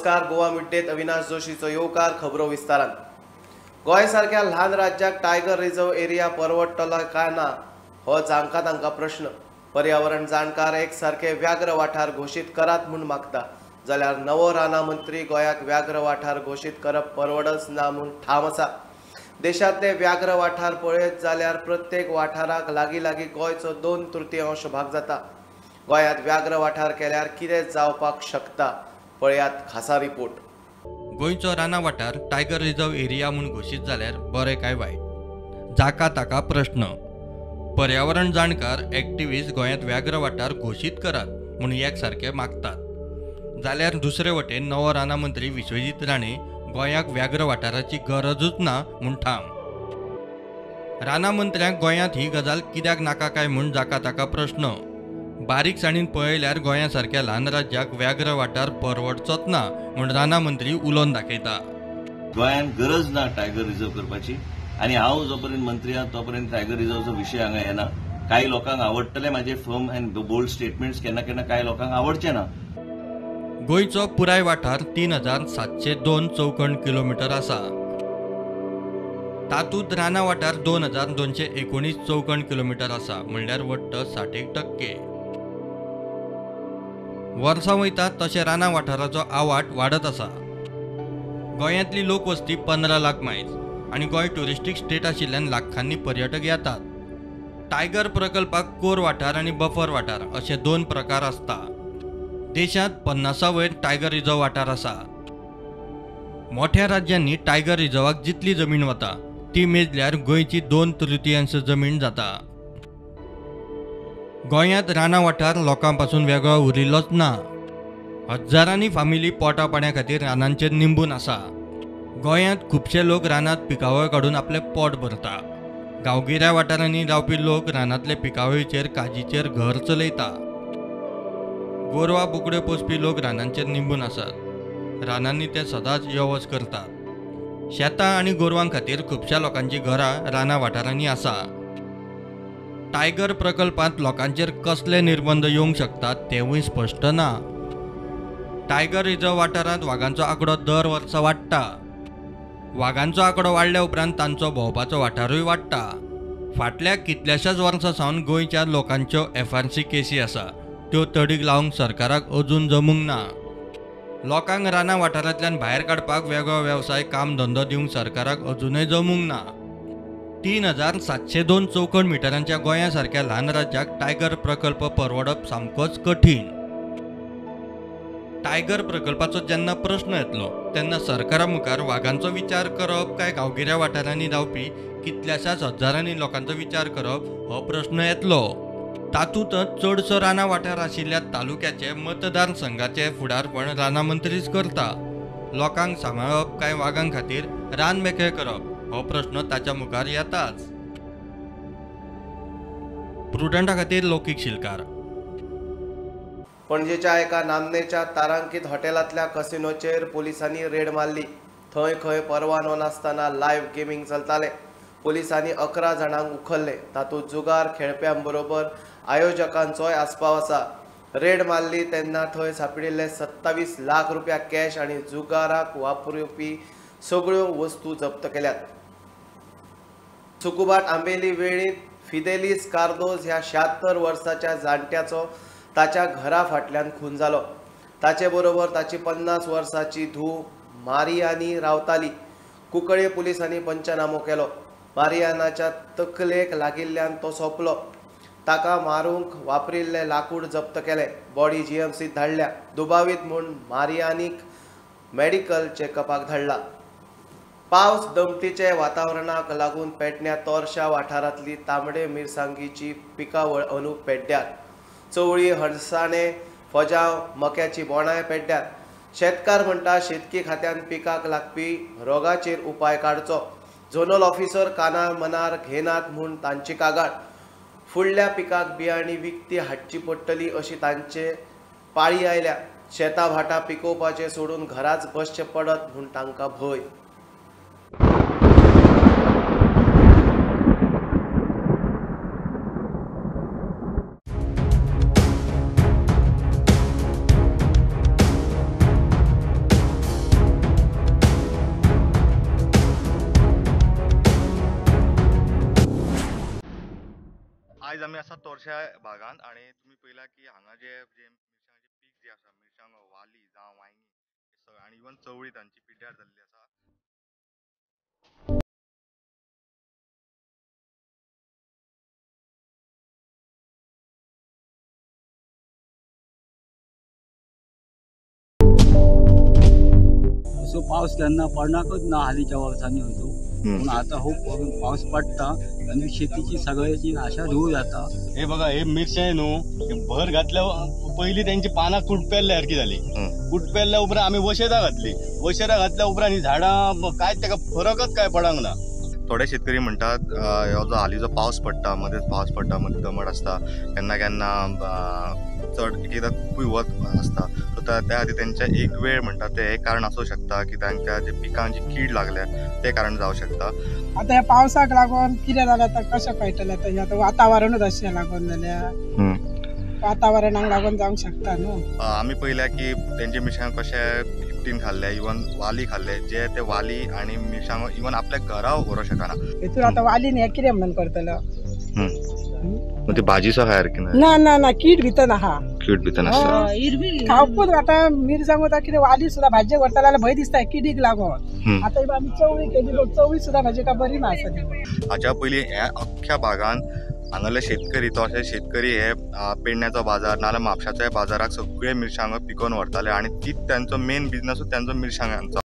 नमस्कार, गोवा मिड्डेत अविनाश जोशीचो येवकार. खबरो विस्तारान. गोंय सारक्या ल्हान राज्याक टायगर रिझर्व एरिया परवडटलो काय ना हो जांकां तांकां प्रश्न. पर्यावरण जाणकार एक सारके व्याघ्र वाठार घोशीत करात म्हूण मागता, जाल्यार नवो रानां मंत्री गोंयाक व्याघ्र वाठार घोशीत करप परवडच ना म्हूण ठाम आसा. देशांतले व्याघ्र वाठार पळयत जाल्यार प्रत्येक वाठाराक लागीं लागीं गोंयचो 2/3 भाग जाता. गोंयांत व्याघ्र वाठार केल्यार कितें जावपाक शकता, पळयात खासा रिपोर्ट. गोंयचो रानां वाठार टायगर रिझर्व एरिया म्हूण घोशीत जाल्यार बरें काय वायट, जाका ताका प्रश्न. पर्यावरण जाणकार एक्टिविस्ट गोंयांत व्याघ्र वाठार घोशीत करात म्हूण एक सारके मागतात, जाल्यार दुसरे वटेन नवो रानां मंत्री विश्वजीत राणे गोंयाक व्याघ्र वाठाराची गरजूच ना म्हूण ठाम. रानां मंत्र्यांक गोंयांत ही गजाल कित्याक नाका काय म्हूण जाका ताका प्रश्न. बारीकसाणीन पळयल्यार गोंया सारक्या ल्हान राज्याक व्याघ्र वाठार परवडचोच ना म्हूण रानां मंत्री उलोवन दाखयता. गोंयांत गरज ना टायगर रिझर्व करपाची आनी हांव जो पर्यंत मंत्री आहा तो पर्यंत टायगर रिझर्वचो विशय हांगा येना. कांय लोकांक आवडटले म्हाजे फर्म अँड बोल्ड स्टेटमेंट्स, केन्ना केन्ना कांय लोकांक आवडचे ना. गोंयचो पुराय वाठार 3702 चौखण किलोमिटर आसा. तातूंत रानां वाठार 2219 चौखण किलोमिटर आसा, म्हणल्यार वट्ट 60%. वर्सां वयतात तशें रानां वाठाराचो आवाट वाडत आसा. गोंयांतली लोकवस्ती 15 लाख मायल्स आनी गोंय ट्युरिस्टीक स्टेट आशिल्ल्यान लाखांनी पर्यटक येतात. टायगर प्रकल्पाक कोर वाठार आनी बफर वाठार अशे 2 प्रकार आसता. देशांत 50 वयर टायगर रिझर्व वाठार आसा. मोठ्या राज्यांनी टायगर रिझर्वाक जितली जमीन वता ती मेजल्यार गोंयची 2/3 जमीन जाता. गोंयांत रानां वाठार लोकां पासून वेगळो उरिल्लोच ना. हजारांनी फामिली पोटा पाण्या खातीर रानांचेर निंबून आसा. गोंयांत खुबशे लोक रानांत पिकावळ काडून आपलें पोट भरता. गांवगिऱ्या वाठारांनी रावपी लोक रानांतले पिकावळीचेर काजीचेर घर चलयता. गोरवां बोकड्यो पोसपी लोक रानांचेर निंबून आसात. रानांनी ते सदांच यो वच करतात. शेतां आनी गोरवां खातीर खुबश्या लोकांची घरां रानां वाठारांनी आसा. टायगर प्रकल्पांत लोकांचेर कसले निर्बंध येवंक शकतात तेवूय स्पश्ट ना. टायगर रिझर्व वाठारांत वागांचो आंकडो दर वर्सा वाडटा. वागांचो आंकडो वाडल्या उपरांत तांचो भोंवपाचो वाठारूय वाडटा. फाटल्या कितल्याशाच वर्सां सावन गोंयच्या लोकांच्यो FRC केसी आसा, त्यो तडीक लावंक सरकाराक अजून जमूंक ना. लोकांक रानां वाठारांतल्यान भायर काडपाक वेगळो वेवसाय काम धंदो दिवंक सरकाराक अजूनय जमूंक ना. 3702 चौखण मिटरांच्या गोंया सारक्या ल्हान राज्याक टायगर प्रकल्प परवडप सामकोच कठीण. टायगर प्रकल्पाचो जेन्ना प्रश्न येतलो तेन्ना सरकारा मुखार वागांचो विचार करप काय गांवगिऱ्या वाठारांनी रावपी कितल्याशाच हजारांनी लोकांचो विचार करप हो प्रश्न येतलो. तातूंतच चडसो रानां वाठार आशिल्ल्या तालुक्याचे मतदारसंघाचे फुडारपण रानां मंत्रीच करता. लोकांक सांबाळप काय वागां खातीर रान मेकळें करप हो प्रश्न ताच्या मुखार येताच. प्रुडंटा खातीर लौकीक शिलकार. पणजेच्या एका नामनेच्या तारांकित हॉटेलांतल्या कसिनोचेर पोलिसांनी रेड मारली. थंय खंय परवानो नासतना लायव्ह गेमींग चलतालें. पोलिसांनी 11 जाणांक उखल्ले. तातूंत जुगार खेळप्यांबरोबर आयोजकांचोय आस्पाव आसा. रेड मारली तेन्ना थंय सांपडिल्ले 27 लाख रुपया कॅश आनी जुगाराक वापरपी सगळ्यो वस्तू जप्त केल्यात. सुकुबाट आंबेली वेळीत फिदेलीस कार्दोज ह्या 76 वर्साच्या जाणट्याचो ताच्या घरा फाटल्यान खून जालो. ताचे बरोबर ताची 50 वर्साची धूव मारियानी रावताली. कुंकळे पुलिसांनी पंचनामो केलो. मारियानाच्या तकलेक लागिल्ल्यान तो सोंपलो. ताका मारूंक वापरिल्लें लाकूड जप्त केलें. बॉडी GMCत धाडल्या. दुबावीत म्हूण मारियानीक मेडिकल चेकअपाक धाडला. पावस दमटीचे वातावरणाक लागून पेडण्या तोरशा वाठारांतली तांबडे मिरसांगीची पिकावळ अंदू पेड्ड्यार. चवळी, हळसाणे, फजाव, मक्याची बोणाय पेड्ड्यार. शेतकार म्हणटा शेतकी खात्यान पिकाक लागपी रोगाचेर उपाय काडचो. झोनल ऑफिसर कानार मनार घेनात म्हूण तांची कागाळ. फुडल्या पिकाक बियाणी विकती हाडची पडटली अशी तांचे पाळी आयल्या. शेतां भाटां पिकोवपाचें सोडून घराच बसचें पडत म्हूण तांकां भंय. आमी आसा तोरश्या भागांत आनी तुमी पळयला की हांगा जे जे मिरसांगाचें पीक जें आसा, मिरसांगो, वाली जावं वांयगीं आनी इवन चवळी तांची पिड्ड्यार जाल्ली आसा. असो पावस केन्ना पडनाकच ना हालींच्या वर्सांनी असो, पूण आतां हो पावस पडटा आनी शेतीची सगळ्याची आशा धूव जाता. हे बघा, हे मिरसांग न्हू भर घातल्या पयलीं तेंची पानां कुटपेल्ल्या सारकी जाली. कुटपेल्ल्या उपरांत आमी वशेदां घातली. वशेदां घातल्या उपरांत ही झाडां काय तेका फरकच काय पडूंक ना. थोडे शेतकरी म्हणटात हो जो हालीं जो पावस पडटा, मदेंच पावस पडटा, मदीं दमट आसता, केन्ना केन्ना चड एक एकदां खुबूय वत आसता, सो त्या खातीर तेंचे एक वेळ म्हणटा तें हें कारण आसूं शकता की तांच्या जे पिकांक जी कीड लागल्या तें कारण जावं शकता. आतां ह्या पावसाक लागून कितें जालें आतां कशें कळटलें? आतां हें आतां वातावरणूच अशें लागून जाल्यार वातावरणाक लागून जावंक शकता न्हू. आमी पळयल्या की तेंचे मिरसांग कशें इपटीन खाल्ले, इवन वाली खाल्ले, जे ते वाली आनी मिरसांगो इवन आपल्या घरा व्हरूंक शकना. हितून आतां वालीन हें कितें म्हणून करतलो? ती भाजी सो सारकी ना ना ना, कीड भितर आहा, कीड भितर आसता. खावपूच आतां मिरसांगो आतां कितें वाली सुद्दां भाजये व्हरता जाल्यार भंय दिसता किडीक लागून. आतां आमी चवळी केली, चवळी सुद्दां भाजी काय बरी ना आसा. हाच्या पयलीं ह्या अख्ख्या भागान हांगासरले शेतकरी, तशे शेतकरी हे पेडण्याचो बाजार नाजाल्यार म्हापशाच्या बाजाराक सगळे मिरसांगो पिकोवन व्हरताले आनी तीच तांचो मेन बिजनसूच तांचो मिरसांगांचो.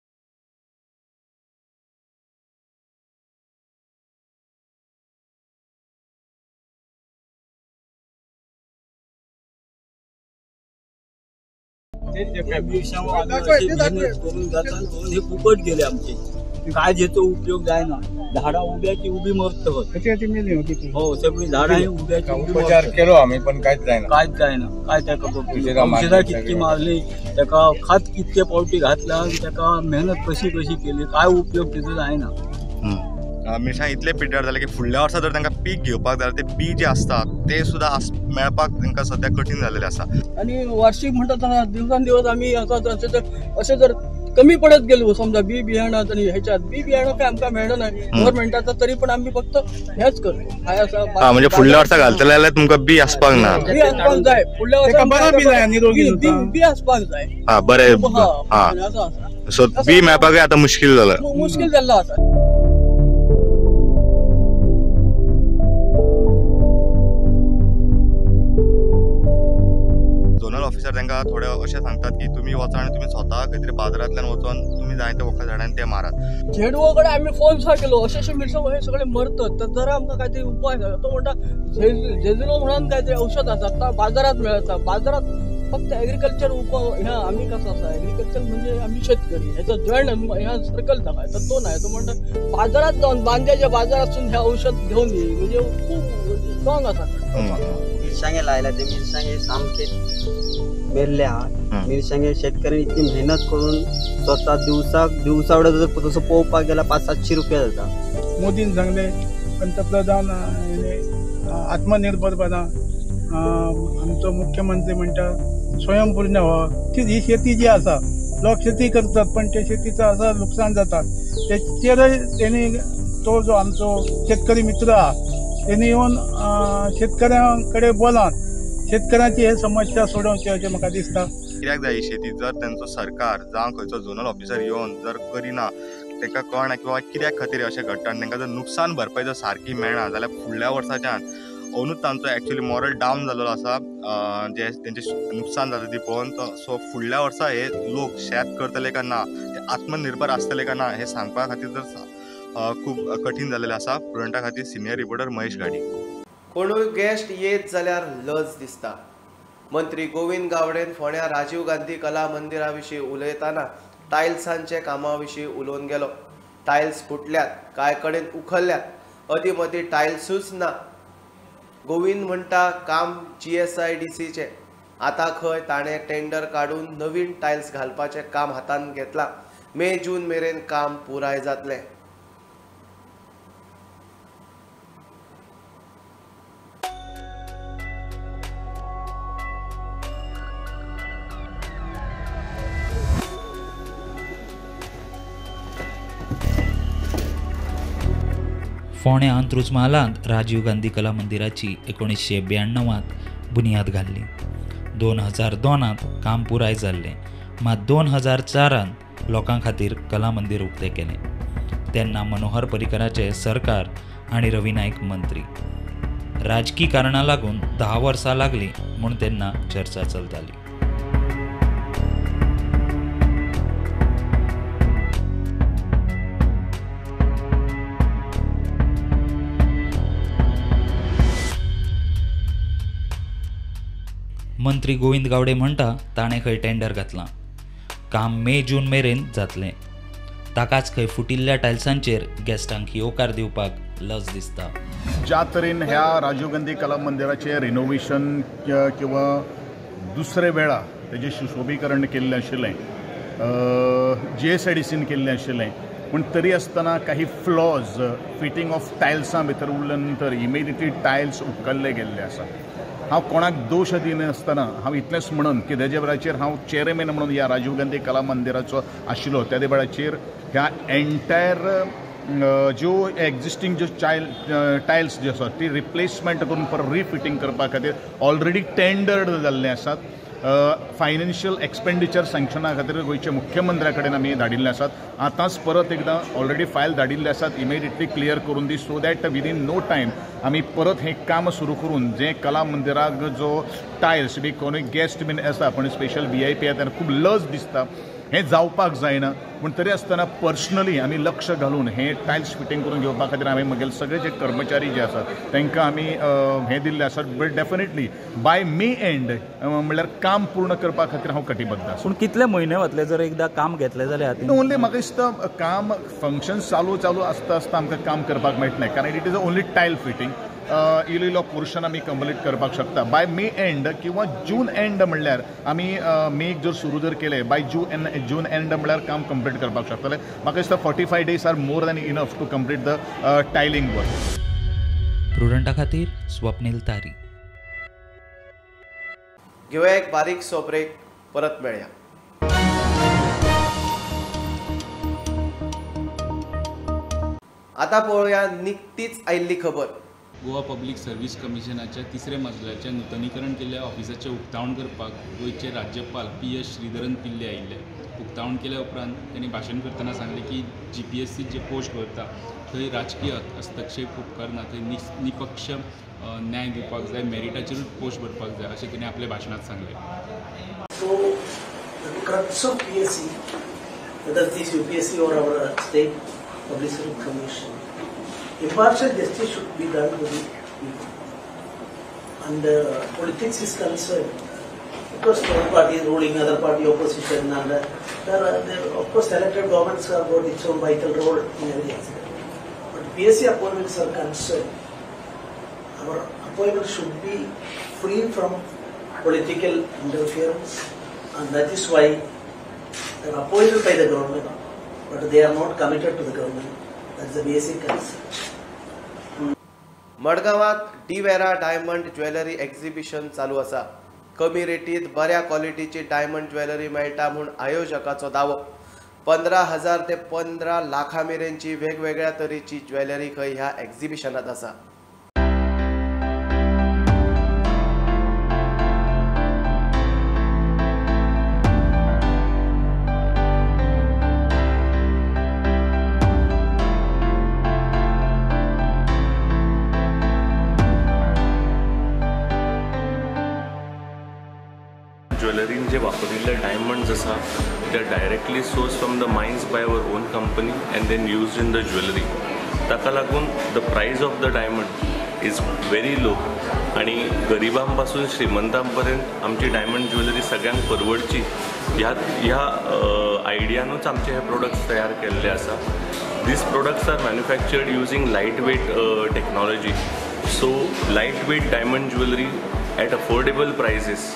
मेहनत करून जाता म्हणून हे फुकट गेले आमचे, काय जेचो उपयोग जायना. झाडां उब्याची उबी मरत हो, सगळी झाडां उब्याची उपचार केलो आमी पण कांयच जायना, कांयच जायना. काय ताका औषधां कितकी मारली, ताका खत कितके पावटी घातला, ताका मेहनत कशी कशी केली, काय उपयोग तेजो जायना. मिरसांग इतले पिड्ड्यार जाले की फुडल्या वर्सा जर तांकां पीक घेवपाक जाल्यार ते बी जे आसता ते सुद्दां मेळपाक तांकां सद्या कठीण जाल्लें आसा. आनी वार्षिक म्हणटा दिवसान दिवस आमी अशें जर कमी पडत गेलो समजा बी बियाणां आनी ह्याच्यात बी बियाणं काय आमकां मेळना गव्हर्मेंटाचो, तरी पण आमी फक्त हेच करतो. काय आसा म्हणजे फुडल्या वर्सा घालतले जाल्यार तुमकां बी आसपाक ना, बी आसपाक जाय फुडल्या वर्सा, बी आसपाक जाय. हा बरें, हा सो बी मेळपाक आतां मुश्कील जाला, मुश्कील जाल्लो आसा. झोनल ऑफिसर तांकां थोडे अशें सांगतात की तुमी वचा आनी तुमी स्वता खंय तरी बाजारांतल्यान वचोन तुमी जाय ते वखद हाड आनी ते मारात. झेडवो कडेन आमी फोन सुद्दां केलो, अशें अशें मिरसांगो हे सगळे मरतात तर जरा आमकां काय तरी उपाय जाय. तो म्हणटा झेझलो म्हणून काय तरी औषध आसा बाजारात मेळता, बाजारात फक्त एग्रीकल्चर उपाय ह्या आमी कसो आसा, एग्रीकल्चर म्हणजे आमी शेतकरी हेचो जॉयंट ह्या सर्कल जाका तर तो नाही. तो म्हणटा बाजारात जावन बांद्याच्या बाजारातसून हे औषध घेवन ये, म्हणजे खूब रॉंग आसा. मिरसांगे लायल्या ते मिरसांगे सामके मेल्ले आहा. मिरसांगे शेतकऱ्यांनी इतली मेहनत करून स्वतः दिवसाक दिवसावडो जर तसो पळोवपाक गेल्यार 500-700 रुपया जाता. मोदीन सांगले पंतप्रधान आत्मनिर्भर बना, आमचो मुख्यमंत्री म्हणटा स्वयंपूर्ण व्हा. ती ही शेती जी आसा, लोक शेती करतात पण ते शेतीचा असा नुकसान जाता, तेचेरय तेणी तो जो आमचो शेतकरी मित्र आहा तेणी येवन शेतकऱ्यां कडेन बोलान शेतकऱ्यांची हे समस्या सोडोवची अशें म्हाका दिसता. कित्याक जाय ही शेती जर तांचो सरकार जावं खंयचो झोनल ऑफिसर येवन जर करिना, तांकां कळना की बाबा कित्याक खातीर अशें घडटा आनी तांकां जर नुकसान भरपाय जर सारकी मेळना जाल्यार फुडल्या वर्साच्यान अंदूच तांचो एक्चुअली मॉरल डावन जाल्लो आसा, जे तेंचें नुकसान जाता ती पळोवन. सो फुडल्या वर्सा हे लोक शेत करतले काय ना, ते आत्मनिर्भर आसतले काय ना हें सांगपा खातीर जर खूब कठीण जाल्लें आसा. प्रुडंटा खातीर सिनियर रिपोर्टर महेश घाडी. कोणूय गेस्ट येत जाल्यार लज दिसता. मंत्री गोविंद गावडेन फोंड्या राजीव गांधी कला मंदिरा विशीं उलयतना टायल्सांचे कामा विशीं उलोवन गेलो. टायल्स फुटल्यात, कांय कडेन उखल्ल्यात, अदीं मदीं टायल्सूच ना. गोविंद म्हणटा काम GSIDCचें, आतां खंय ताणें टेंडर काडून नवीन टायल्स घालपाचें काम हातांत घेतलां. मे जून मेरेन काम पुराय जातलें. फोंड्या अंत्रुज म्हालांत राजीव गांधी कला मंदिराची 1992 बुन्याद घाल्ली. 2002 काम पुराय जाल्लें, मात 2004 लोकां खातीर कला मंदिर उक्तें केलें. तेन्ना मनोहर पर्रीकराचें सरकार आनी रवी नायक मंत्री. राजकी कारणां लागून 10 वर्सां लागलीं म्हूण तेन्ना चर्चा चलताली. मंत्री गोविंद गावडे म्हणटा ताणें खंय टेंडर घातलां, काम मे जून मेरेन जातलें. ताकाच खंय फुटिल्ल्या टायल्सांचेर गेस्टांक येवकार दिवपाक लज दिसता. ज्या तरेन ह्या राजीव गांधी कला मंदिराचें रिनोवेशन किंवा दुसरे वेळा तेजें सुशोभीकरण केल्लें आशिल्लें, GSIDCन केल्लें आशिल्लें, पूण तरी आसतना काही फ्लॉज फिटींग ऑफ टायल्सां भितर उरल्या नंतर इमिडिएटली टायल्स उखल्ले गेल्ले आसा. हांव कोणाक दोश दिनासतना हांव इतलेंच म्हणून की तेज्या वेळाचेर हांव चेअरमॅन म्हणून ह्या राजीव गांधी कला मंदिराचो आशिल्लो, त्या वेळाचेर ह्या एन्टायर ज्यो एग्जिस्टींग ज्यो टायल्स ज्यो आसात ती रिप्लेसमेंट करून परत रिफिटींग करपा खातीर ऑलरेडी टेंडर्ड जाल्ले आसात. फायनान्शियल एक्सपेंडिचर सँक्शना खातीर गोंयच्या मुख्यमंत्र्या कडेन आमी धाडिल्ले आसात. आतांच परत एकदां ऑलरेडी फायल धाडिल्ले आसात, इमिडिएटली क्लियर करून दी, so that within no time आमी परत हें काम सुरू करून जें कला मंदिराक जो टायल्स बी कोणूय गेस्ट बीन आसा पण स्पेशल VIP येता खूब लज दिसता, हें जावपाक जायना. पूण तरी आसतना पर्सनली आमी लक्ष घालून हें टायल्स फिटींग करून घेवपा खातीर आमी म्हगेले सगळे जे कर्मचारी जे आसात तांकां आमी हें दिल्लें आसा. But definitely by May end म्हणल्यार काम पूर्ण करपा खातीर हांव कटिबद्ध आसा. पूण कितले म्हयने वतले जर एकदां काम घेतलें जाल्यार? ओनली म्हाका दिसता काम फंक्शन चालू चालू आसता आसता आमकां काम करपाक मेळटलें, कारण it is only tile fitting. इलो इलो पोर्शन आमी कंप्लीट करपाक शकता बाय मे एंड किंवा जून एंड म्हणल्यार आमी मेक जर सुरू जर केलें बाय जून एंड म्हणल्यार काम कंप्लीट करपाक शकतले. म्हाका दिसता 45 days are more than enough to complete the tiling work. प्रुडंटा खातीर स्वप्नील तारी. घेवया एक बारीकसो ब्रेक, परत मेळया. आतां पळोवया निकतीच आयिल्ली खबर. गोवा पब्लिक सर्व्हिस कमिशनाच्या तिसऱ्या मजल्याचें नुतनीकरण केल्ल्या ऑफिसाचें उक्तावण करपाक गोंयचे राज्यपाल PS Sreedharan Pillai आयिल्ले. उक्तावण केल्या उपरांत तांणी भाशण करतना सांगलें की GPSC जे पोस्ट भरता थंय राजकीय हस्तक्षेप उपकारना, थंय निपक्ष न्याय दिवपाक जाय, मेरिटाचेरूच पोस्ट भरपाक जाय अशें तांणी आपल्या भाशणांत सांगलें. So the crux of PSC, whether it is UPSC or our state public service commission, impartial justice should be done to the people. And politics is concerned, of course, one party is ruling, other party opposition, and there are, of course, elected governments have got its own vital role in every aspect. But PSC appointments are concerned, our appointment should be free from political interference, and that is why they are appointed by the government, but they are not committed to the government. That's the basic concern. मडगांवांत डिवेरा diamond jewellery exhibition चालू आसा. कमी रेटीत बऱ्या क्वॉलिटीची diamond jewellery मेळटा म्हूण आयोजकाचो दावो. 15,000 ते 15 लाखां मेरेनची वेगवेगळ्या तरेची ज्वेलरी खंय ह्या एक्झिबिशनांत आसा. ज्वेलरीन जे वापरिल्ले डायमंड्स आसा they are directly source from the mines by our own company and then used in the jewellery. ताका लागून the price of the diamond is very low आनी गरिबां पासून श्रीमंतां पर्यंत आमची डायमंड ज्वेलरी सगळ्यांक परवडची ह्या ह्या आयडियानूच आमचे हे प्रोडक्ट्स तयार केल्ले आसा. These products are manufactured using light weight technology. So light weight diamond jewellery at affordable prices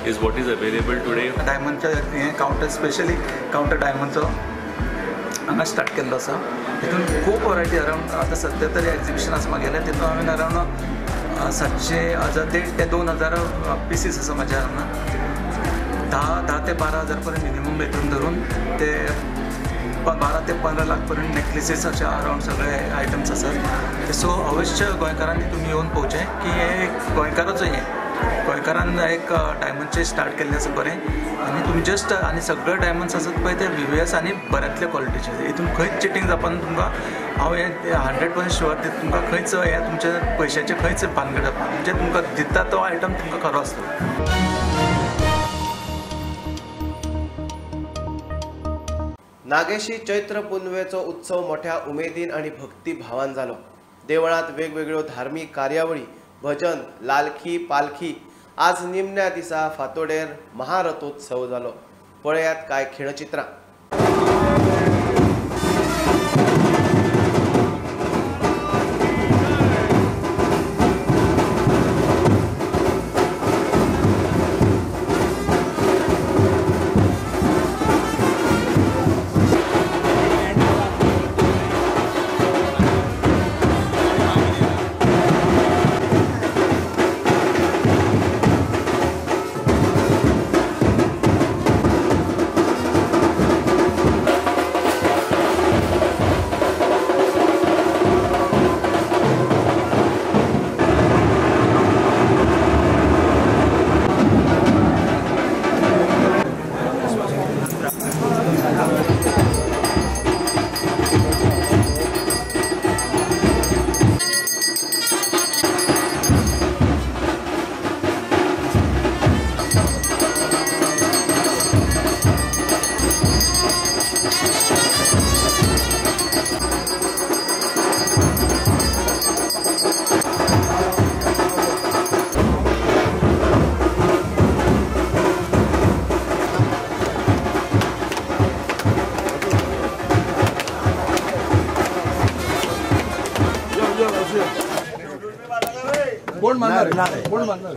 is what is available today. डायमंडच्या हें कावंटर, स्पेशली कावंटर डायमंडचो हांगा स्टार्ट केल्लो आसा. हितून खूब वरायटी अरावंड आतां सद्या तरी एक्झिबिशन आसा म्हागेलें, तितून हांवें अरावंड 700 हजार 1.5 ते 2,000 पिसीस आसा म्हाज्या हांगा. 10 ते 12 हजार पर्यंत मिनिमम हितून धरून ते 12 ते 15 लाख पर्यंत नेकलेसीस अशे अरावंड सगळे आयटम्स आसात. सो अवश्य गोंयकारांनी तुमी येवन पळोवचें की हे गोंयकाराचो हें गोंयकारान एक डायमंडचें स्टार्ट केल्लें आसा बरें आनी तुमी जस्ट आनी सगळे डायमंड्स आसात पळय ते VVS आनी बऱ्यांतले क्वॉलिटीचे हितून खंयच चिटींग जावपाना तुमकां. हांव हें 100% शुअर दिता तुमकां खंयच हें तुमच्या पयशाचें खंयच भानगड जावपाना, म्हणजे तुमकां दिता तो आयटम तुमकां खरो आसतलो. नागेशी चैत्र पुनवेचो उत्सव मोठ्या उमेदीन आनी भक्तिभावान जालो. देवळांत वेगवेगळ्यो धार्मीक कार्यावळी, भजन, लालखी, पालखी. आज निमण्या दिसा फातोडेर महारथोत्सव जालो. पळयात काय खिणचित्रां. कोण मारणार? कोण मारणार?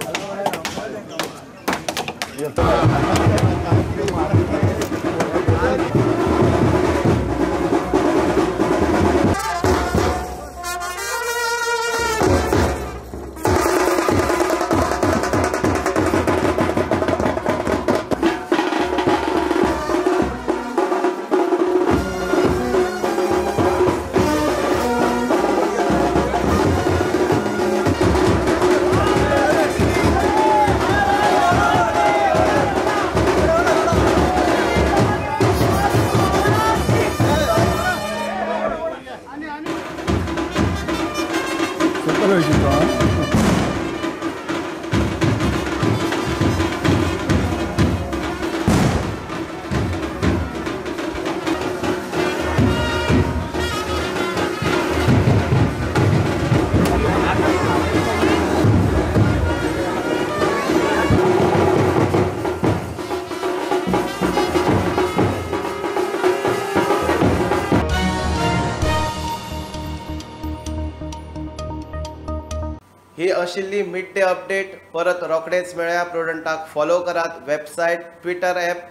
ही आशिल्ली मिड डे अपडेट. परत रोखडेच मेळया. प्रुडंटाक फॉलो करात website, Twitter app,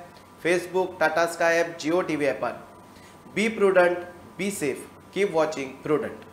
Facebook, Tata Sky app, Jio TV ॲपार. Be prudent, be safe, keep watching Prudent.